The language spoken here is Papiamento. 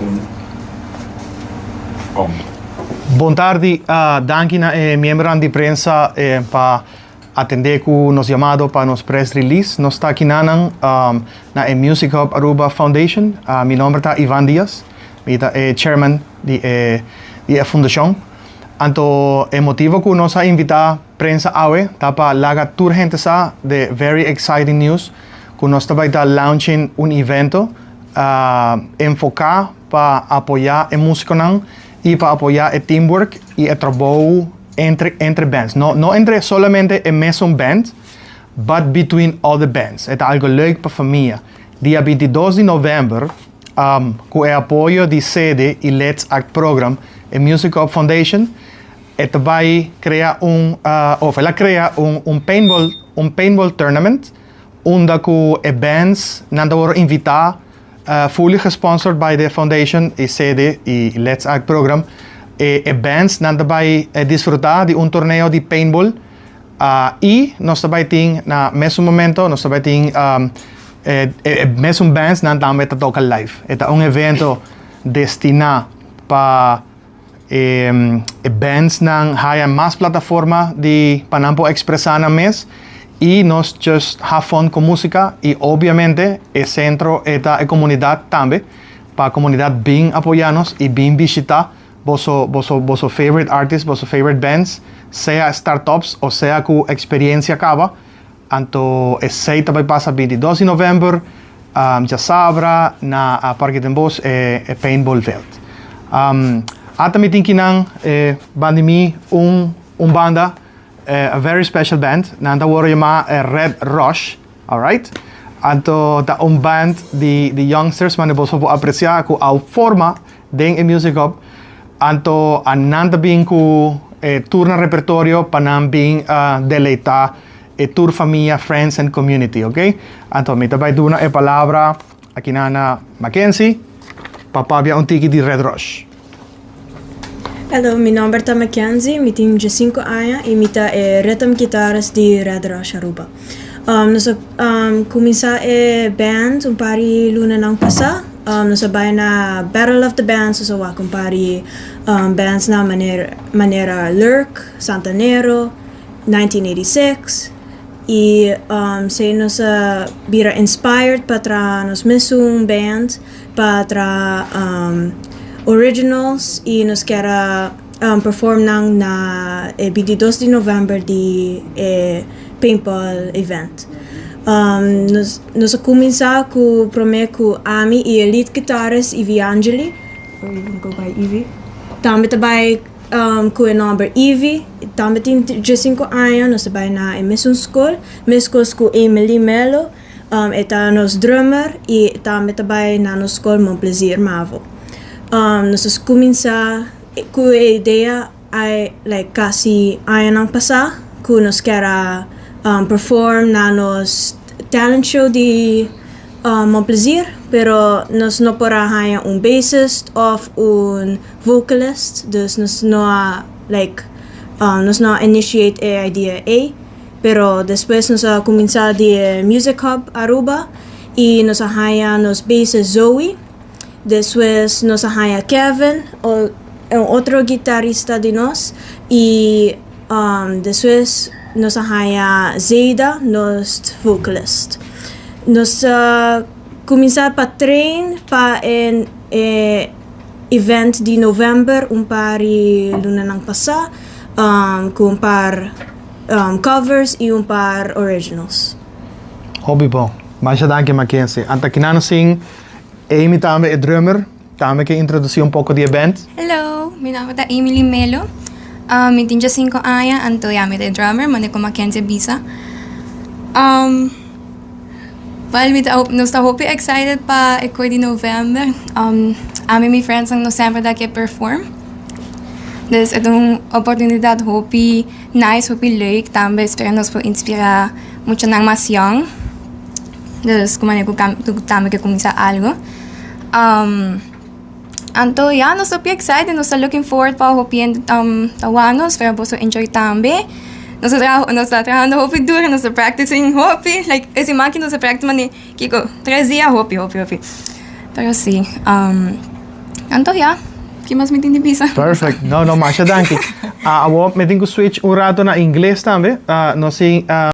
1, On. Bon tardi, danki na e miembronan di prensa pa atende cu nos yamado pa nos press release. Nos ta aki nanan na e Music Hub Aruba Foundation. Mi nomber ta Ivan Diaz, mi ta e chairman di e di e fundacion. Anto e motibo cu nos a invita prensa awe ta pa laga tur hende sa de very exciting news cu nos ta bay ta launching un evento enfoca pa apoya e musiconan y pa apoya e teamwork y e trabou entre entre bands. No no entre solamente e mesun band, but between other bands. E ta algo leuk pa famia. Dia 22 di november, cu e apoyo di Sede y Let's Act Program, e Music Hub Foundation, e ta bay crea un, of el a crea un un paintball un paintball tournament, unda cu e bands nan ta worde invita, fully gesponsored by the foundation y Sede y Let's Act Program. E e bands nan ta bay disfruta di un torneo di paintball y nos ta bay tin na mesun momento nos ta bay tin e e mesun bands nan tambe ta toca live. E ta un evento destina pa e e bands nan haya mas plataforma di pa nan por expresa nan mes y nos just have fun cu musica y obviamente e centro e ta e comunidad tambe pa comunidad bin apoya nos y bin bishita boso boso boso favorite artist, boso favorite bands, sea startups o sea cu experiencia caba. Anto esey ta bay pasa 22 di november, djasabra na Parke Den Bosch e e paintball veld. Ata mi tin kinan e banda di mi un un banda, a very special band, nan ta worde yama Red Rush, alright. Anto ta un band di di youngsters mane boso por aprecia cu a forma den e Music Hub. Anto a nan ta bin cu e tur nan repertorio pa nan bin deleita e tur famia, friends and community, ok. Anto mi ta bay duna e palabra aki na na Mackenzie pa papia un tiki di Red Rush. Hello, mi nomber ta Mackenzie, mi tin 15 aña y mi ta e rhythm guitarist di Red Rush Aruba. Nos a cuminsa e band un par di lunanan pasa. Nos a bay na Battle of the Bands, nos a wak un par di bands na manera Lurk, Santanero, 1986 y esey nos a bira inspired pa traha nos mesun band, pa traha originals y nos kier a perform nan na e 22 di november di e paintball event. Nos a cuminsa cu prome cu ami y e lead guitarist Ivy Angeli, or you wanna go by Ivy, tambe ta bay cu e nomber Ivy, tambe tin 15 aña, nos ta bay na e mesun school, mescos cu Emily Melo, e ta nos drummer y tambe ta bay na nos school Mon Plaisir Mavo. Nos a cuminsa cu e idea ay like casi añanan pasa cu nos kier a perform na nos talent show di Mon Plaisir, pero nos no por a haya un bassist of un vocalist, dus nos no a like nos no a initiate e idea ey, pero despues nos a cuminsa di e Music Hub Aruba y nos a haya nos bassist Zoe, despues nos a haya Kevin, un otro guitarista di nos, y despues nos a haya Zeda, nos vocalist. Nos a cuminsa pa train pa e event di november un par di lunanan pasa, cu un par covers y un par originals. Hopi bon. Masha danki, Mackenzie. Anta kinan sin Amy tambe e drummer, tambe ke introduci un poco di e band. Hello, mi nomber ta Emily Melo. Mi tin 5 aña, anto ya mi ta e drummer, mane cu Mackenzie bisa. Well, mi ta, nos ta hopi excited pa e coy di november. Ami y mi friends nos semper ta ke perform. Dus e ta un oportunidad hopi nice, hopi leuk. Tambe spera nos por inspira muchanan mas young. Dus cu manera cu tambe ke cuminsa algo. Anto ya nos ta hopi excited, nos ta looking forward pa hopi hende ta wak nos, spera boso enjoy tambe. Nos ta traha, nos ta trahando hopi duro, nos ta practicing hopi, like e siman aki nos a practice mane kiko 3 dia hopi hopi hopi. Pero si. Anto ja, kico mas mi tin di bisa? Perfect. No, masha danki. Awor mi tin cu switch un rato na Ingles tambe. No si.